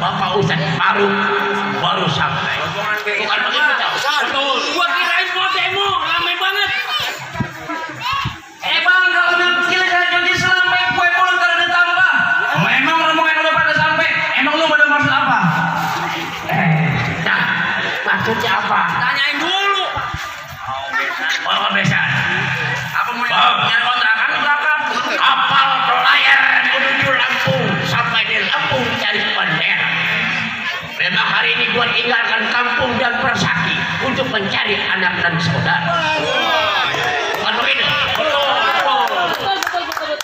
Bapak Ustadz Faruk baru sampai. Bukan begitu tahu? Betul. Gua kirain mau demo, ramai banget. Bang, kalau kecil jadi sampai kue mulut ada tambah. Memang rombongan lu pada sampai. Emang lu pada maksud apa? Nah, maksudnya apa? Tanyain dulu. Oh, biasa. Apa mau nyari kontrakan belakang? Kapal pelayar menuju Lampung, sampai di Lampung cari bendera. Memang hari ini gua tinggalkan kampung dan persaki untuk mencari anak dan saudara. Bukan begitu? Betul.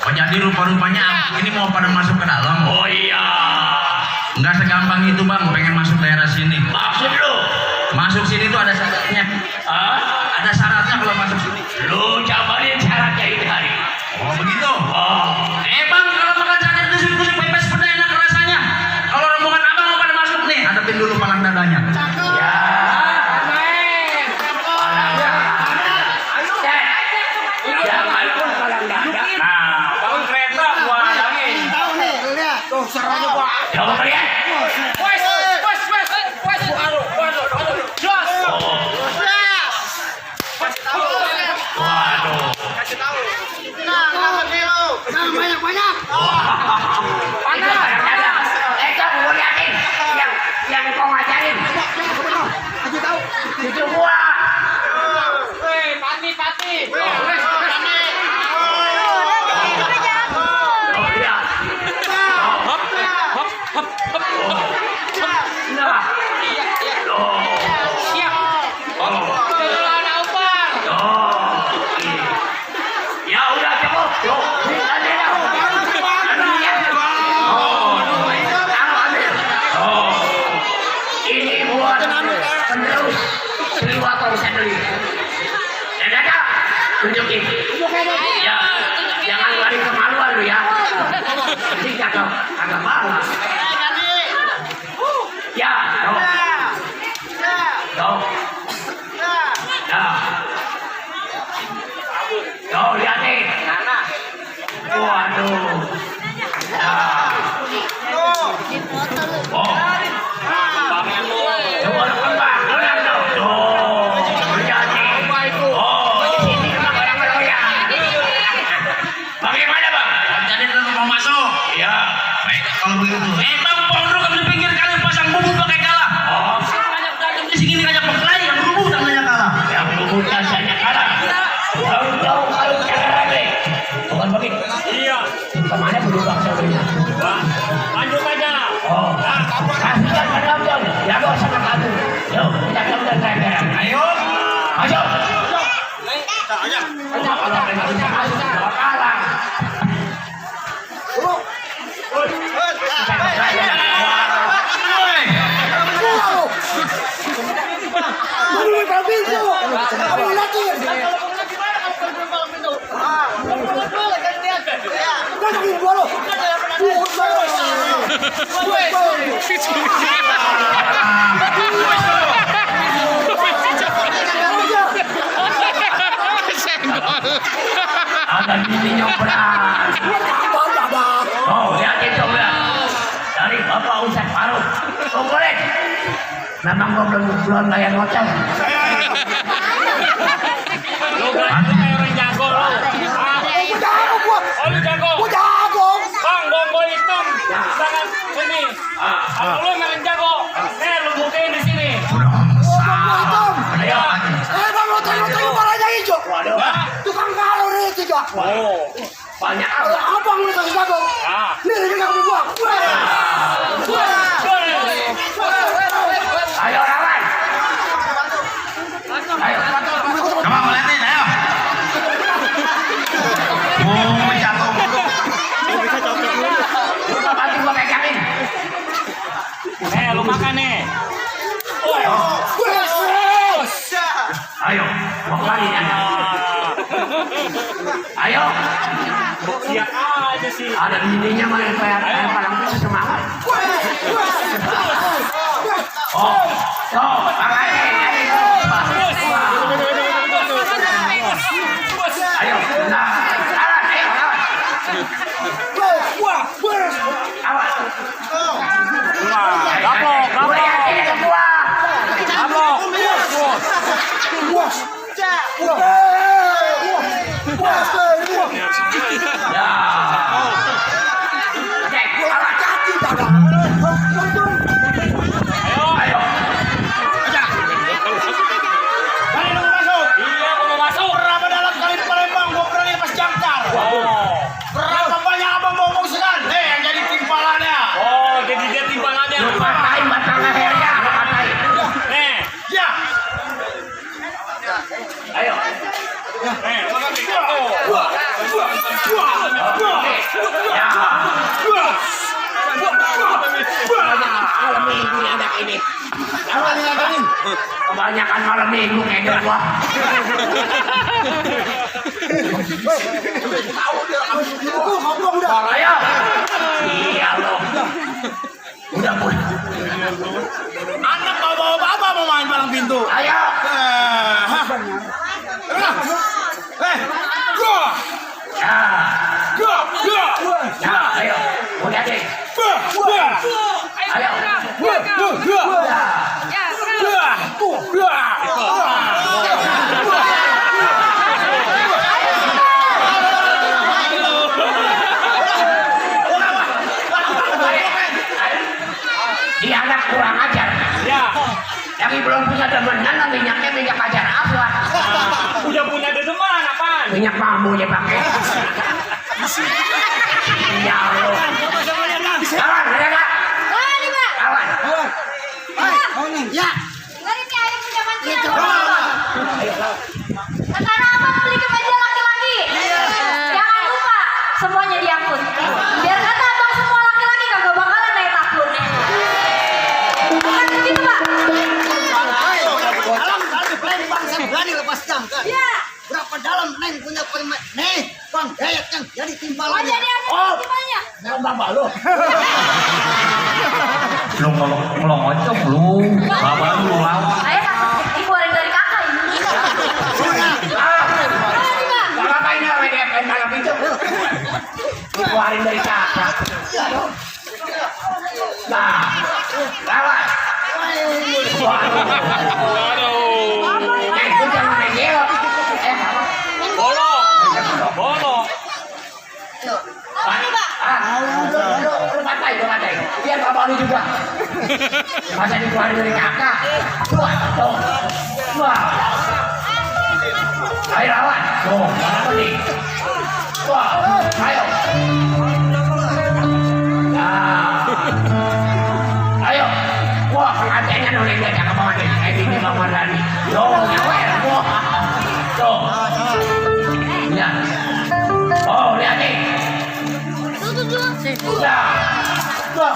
Oh, jadi rupa-rupanya ini mau pada masuk ke dalam. Oh iya. Nggak segampang itu bang, pengen masuk daerah sini. Maksud lu? Masuk sini tuh ada syaratnya. Ada syaratnya kalau masuk sini. Lu jabarin syaratnya ini hari. Oh begitu? Oh. Bang, kalau makan sate kusuk-kusuk pepes peda enak rasanya. Kalau rombongan abang mau pada masuk nih, hadapin dulu palang dadanya. Ya. Bangun kereta gua halangin. Tuh serahnya gua. Coba kalian. Wes. Waduh. Kasih tahu. Nah, banyak. Panas. Gua liatin. Yang kau ngajarin. Kasih tahu. Itu gua. Pati. Nah. Siap. Ya udah cukup. Ini buat penerus Sriwata Sendeli. Ada tunjukin. Ya, jangan lari kemaluan lu ya. Nanti kagak malu. Ya, Tuh, liatin. Waduh. Oh. Coba kembang, ulang dong. Tuh, liatin. Oh, di sini memang orang loyal. Bagaimana bang? Jadi tetap mau masuk. Ya. Baik, kalau begitu. Bang, pondok di pinggir kali pasang bubut pakai galah. Oh. Banyak dagang di sini aja berkelahi yang bubut tangannya kalah. Yang bubut rasanya kalah. Jauh-jauh kalau cara deh. Bukan begitu? Iya. Kemana bubut bangsa berinya? Lanjut aja. Oh, kasihkan pada abang. Ya bos sama kamu. Yuk, kita kemudian terakhir. Ayo. Masuk. Aja. Kalau mereka bisa masuk, jangan kalah. Kita terakhir. Ada bini nyobrak. Oh, lihatin coba. Dari Bapak Ustadz Faruk. Oh, boleh. Memang gua belum layan hotel. Lu kayak orang jago lu. Lu jago. Bang, bonggol hitam. Sangat sini. Lu main jago. Lu buktiin di sini. Ayo. Waduh. Tukang kalau nih tiga. Oh. Banyak. Abang lu kasih jago. Nih dia kamu buang. Ayo lawan. Ayo. Coba mau liatin, ayo. Oh, jatuh mulu. Lupa bantu gua pegangin. Lu makan nih. Ayo, gua kelarin ya. Ayo. Siap aja sih. Ada bininya mah yang kayak palang semangat. Oh, makanya. Ayo, nah, ayo, awas. Ayo. Kali nunggu masuk. Iya, mau masuk. Berapa dalam kali di Palembang, gua berani pas jangkar. Oh. Berapa banyak abang mau segan? Yang jadi timpalannya. Oh, jadi dia timbangannya. Lu patahin batang lehernya, lu patahin. Nih. Ya. Ayo. Makan ikan tuh. Ya. Malam minggu nih anak ini. Kebanyakan malam minggu kayaknya gua. Ayo. Iya lo. Udah pun. Anak bawa apa mau main palang pintu? Ayo. Ya. Ya, ayo. Udah deh. Ayo. Dia anak kurang ajar. Ya. Yang belum punya demenan, minyaknya minyak ajar apa? Udah punya dedeman apaan? Minyak bambu ya pakai. Ya Allah. Kawan, ada nggak? Kawan. Ya. Dengerin nih, ayah punya mancing. Itu. Sekarang abang beli kemeja laki-laki. Jangan lupa semuanya diangkut. Biar kata abang semua laki-laki kagak bakalan naik takut. Bukan begitu pak? Dalam kali plan bang saya berani lepas jangkar. Iya. Berapa dalam neng punya permen? Nih bang gayat yang jadi Oh timbalannya. jadi ada timbalnya. Bapak lu. Lu ngelongocok lu. Bapak lu lawan. Ayah takut dikeluarin dari kakak ini. Bapak ini orang yang main malam itu. Dikeluarin dari kakak. Nah, lawan. Itu jangan main gelo. Bolo. Bolo. Lu matai. Biar bapak lu juga. Masa dikeluarin dari kakak. Wah. Ayo lawan. Tuh, mana nih? Wah, ayo. Ayo. Wah, pengantinnya noleng dia cakap banget nih. Kayak gini Bang Mardhani. Tuh, nyawer. Wah. Tuh. Ya. Oh, lihat nih. Udah. Tuh.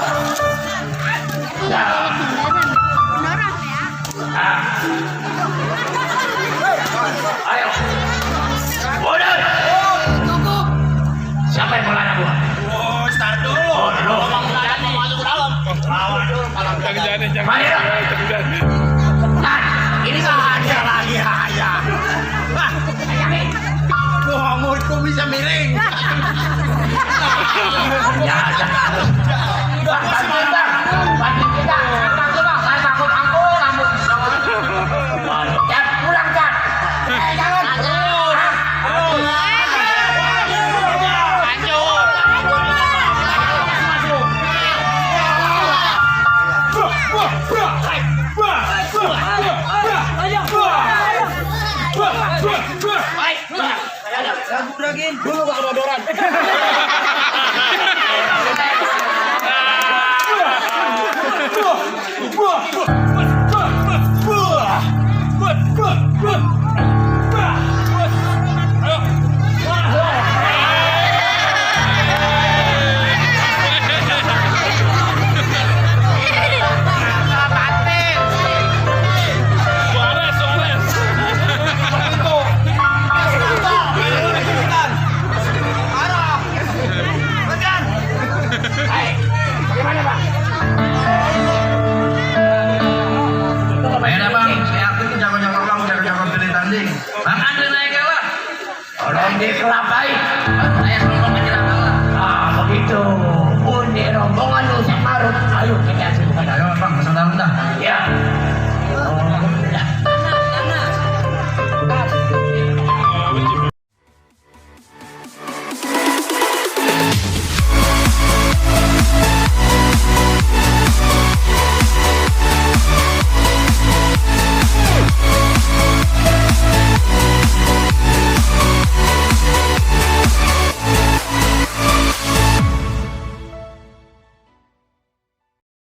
Udah. Ayo. Udah. Siapa yang melana gua? Oh, start dulu. Oh, dulu. Masuk ke dalam. Lawan dulu palang pintu. Mari lah. Nah, ini nggak ada lagi ayah. Ayah nih. Wah, mulutku bisa miring. Ya, ada. Bang, bantu kita. Bantu bang. Saya takut angkut, kamu. Cat, pulang cat. Jangan. Dulu gak kedodoran.